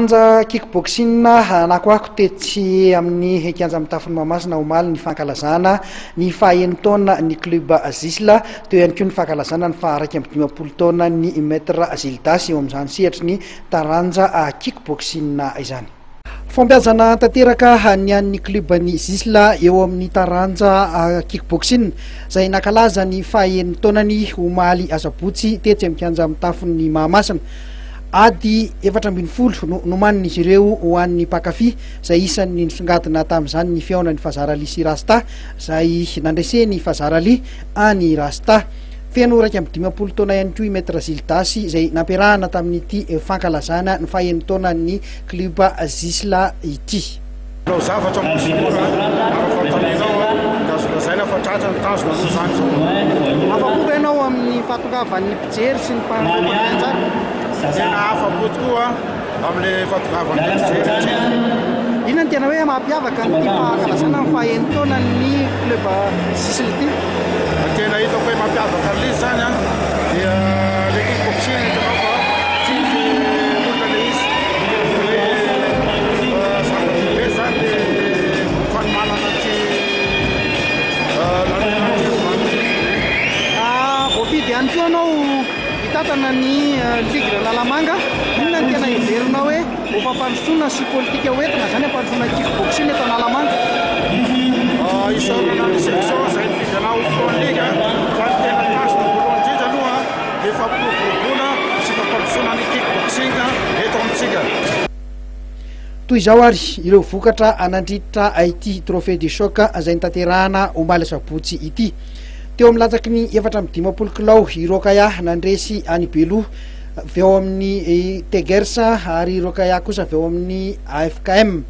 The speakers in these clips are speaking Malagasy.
Taranja kick-boxing nakoako tetsy amin'ny kianja mitafon'i Mahamasina omaly ny fankalazana ny faha-enin-taona ny club Zisla. Teo ihany koa ny fankalazana ny faha-51 taonan'ny Maître Gildas eo amin'izany sehatry ny taranja kick-boxing izany. Fampiazana tanteraka ny an'ny club-n'ny Zisla eo amin'ny taranja kick-boxing izay nankalaza ny faha-enin-taonany omaly asabotsy tetsy amin'ny kianja mitafon'i Mahamasina. Ady 14 no nomanin'izy ireo ho an'ny mpankafy, izay isan'ny nisongadina tamin'izany ny fihaonan'i Fazarali sy Rasta, izay nandresen'i Fazarali an'i Rasta. Feno 51 taona ihany koa i Maître Gildas, izay nampiarahana tamin'ity fankalazana ny faha-enin-taonan'ny Club Zisla ity. Manao zavatra moramora ara-fanontanianao dia azo lazaina fa tratra ny tanjona aloha izany izao. Afa-po ve ianao amin'ny fahatongavan'ny mpijery sy ny mpandray anjara? Tena afa-po tokoa amin'ilay fahatongavan'ny mpijery indrindra. Inona no tena hoe mampiavaka an'ity fankalazana ny faha-enin-taonan'ny Club Sisl ity? Ny tena hitako hoe mampiavaka an'ilay izy izany dia ilay kick-boxing hitanao fa tian'ny olona ilay izy. Hoe zava-dehibe izany ilay fanomanana an'ity lanonana ity androany ity. Voafidy ihany koa ianao hitantana ny Ligue Analamanga. Inona no tena heverinao hoe ho fampandrosoana sy politika ho entina izany hampandrosoana ny kick-boxing eto Analamanga? Isaorana ny section izay nifidy anah ho filohan'ny ligue fa ny tena tanjona voalohany indrindra aloha dia fampiroboroboana sy fampandrosoana ny kick-boxing eto amintsika. Toy izao ary ireo vokatra nandritra ity Trophée du Choc izay notanterahana omaly asabotsy ity. Teo amin'ny latsaky ny 54 kilao i Rokaya nandresy an'i Belou avy ao amin'ny Tigers ary i Rokaya kosa avy ao amin'ny AFKM.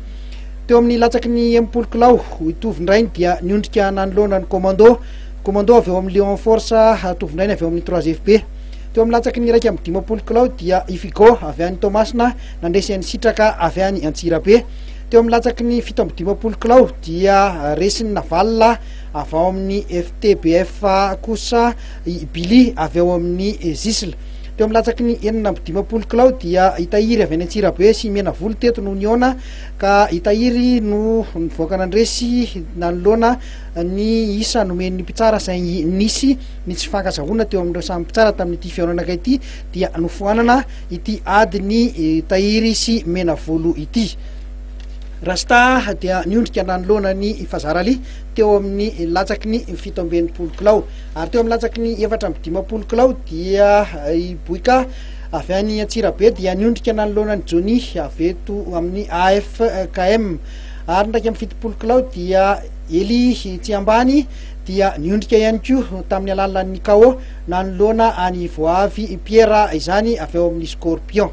Teo amin'ny latsaky ny 60 kilao i Tovondrainy dia niondrika nanoloana ny Commando, Commando avy ao amin'ny Lion Force, Tovondrainy avy ao amin'ny 3FB. Teo amin'ny latsaky ny 51 kilao dia i Figo avy any Toamasina nandresy an'i Sitraka avy any Antsirabe. Teo amin'ny latsaky ny 57 kilao dia resin'i Navalona avy ao amin'ny FTBF kosa i Billy avy ao amin'ny Zisl. Teo amin'ny latsaky ny 56 kilao dia i Tahiry avy any Antsirabe sy i Menavolo teto no nihaona ka i Tahiry no nivoaka nandresy nanoloana ny isa nomen'ny mpitsara saingy nisy ny tsy fifankazahoana teo amin'ireo samy mpitsara tamin'ity fihaonana ity dia nofoanana ity adin'i Tahiry sy Menavolo ity. Rasta dia niondrika nanoloana an'i Fazarali teo amin'ny latsaky ny 67 kilao. Ary teo amin'ny latsaky ny 54 kilao dia i Boika avy any Antsirabe dia niondrika nanoloana an'i Johnny avy eto amin'ny AFKM. Ary ny 71 kilao dia Elie Tsiambany dia niondrika ihany koa tamin'ny alalan'ny KO nanoloana an'i Voavy Pierre izany avy ao amin'ny Scorpion.